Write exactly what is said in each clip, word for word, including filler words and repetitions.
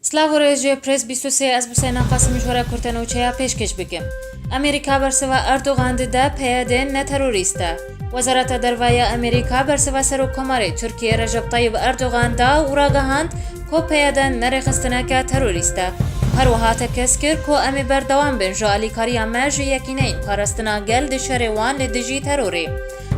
Silav û rêz ji Press bîst û sê, ez Buseyna Qasim ji we re kurte nûçeya pêşkêş bikim. Amerîka bersiva Erdogan dide, P Y D ne terorîst e. Wezareta Derve ya Amerîka bersiva Serokkomarê Tirkiyê Recep Tayyip Erdogan da û ragihand ku P Y D ne rêxistineke terorîst e. Her wiha tekez kir ku em ê berdewam bin ji alîkariya me ji Yekîneyên Parastina Gel di şerê wan li dijî terorê.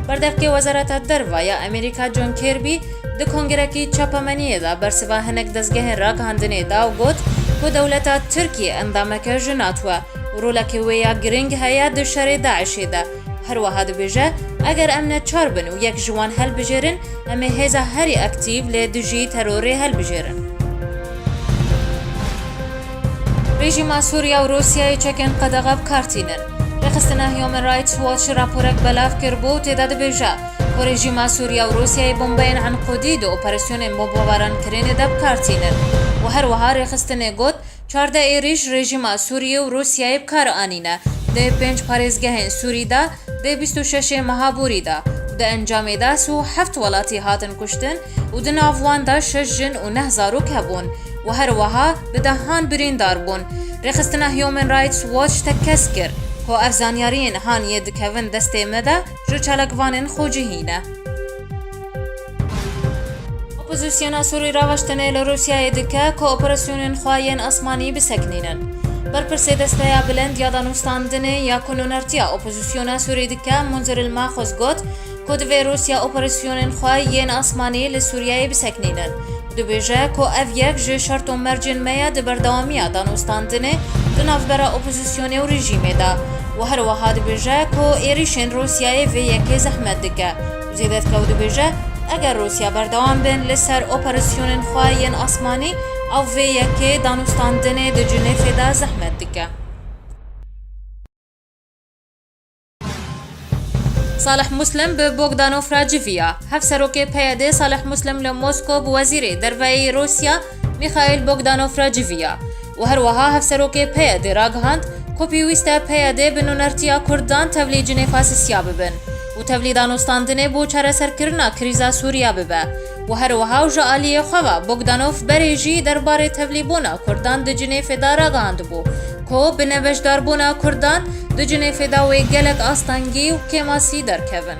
Berdevkê Wezareta Derve ya Amerîka John Kirby di kongerekî çapemeniyê de bersiva hinek dezgehên ragihandinê da û got ku dewleta Tirkiyê endameke ji NATO ye û rolekê wê ya girîng heye di şerê DAIŞê de. Her wiha dibêje, eger em neçar bin û yek ji wan helbijêrin, em ê hêza herî aktîf li dijî terorê helbijêrin. Rejîma Sûriya û Rûsyayê çekên qedexe bi kar tînin. Rêxistina Human Rights Watch raporek belav kiribû û tê de dibêje ku rejîma Sûriya û Rûsyayê bombeyên enqûdî di operasyonên bombebarankirinê de bi kar tînin û her wiha rêxistinê got, çardeh êrîş rejîma Sûriyê û Rûsyayê bi kar anîne di pênc parêzgehên Sûrî de di bîst û şeşê meha borî de û di encamê de sî û heft welatî hatin kuştin û di nav wan de şeş jin û neh zarok hebûn û her wiha bi dehan birîndar bûn. Rêxistina Human Rights Watch tekez kir ku ev zanyariyên han yê dikevin destê me de ji çalakvanên xwe cihî ne. Opozisyona Sûrî raveştinê li Rûsyayê dike ku operasyonên xwe yên asmanî bisekinînin. Berpirsê Desteya Bilind ya Danûstandinê ya ku nûnertiya opozisyona Sûrî dike, Munzir El Maxuz got ku divê Rûsya operasyonên xwe yên asmanî li Sûriyeyê bisekinînin. Dibêje ku ev yek ji şert û mercên me ye di berdewamiya danûstandinê di navbera opozisyonê û rejîmê de û her wiha dibêje ku êrîşên Rûsyayê vê yekê zehmet dike û zêde dike û dibêje, eger Rûsya berdewam bin li ser operasyonên xwe yên asmanî, ew vê yekê danûstandinê di Cinêfê de zehmet dike. Salih Muslim bi Bogdanov re civiya. Hevserokê P Y D Salih Muslim li Mosko bi Wezîrê Derve yê Rûsya Mikhail Bogdanov re civiya û her wiha Hevserokê P Y D ragihand ku pêwîst e P Y D bi nûnertiya Kurdan tevlî Cinêfa Sisiya bibin û tevlî danûstandinê bo çareserkirina krîza Sûriya bibe û her wiha û ji aliyê xwe ve Bogdanov berê jî derbarê tevlîbûna Kurdan di Cinêfê de ragihandibû ku bi nebeşdarbûna Kurdan di Cinêfê de wê gelek astengî û kêmasî derkevin.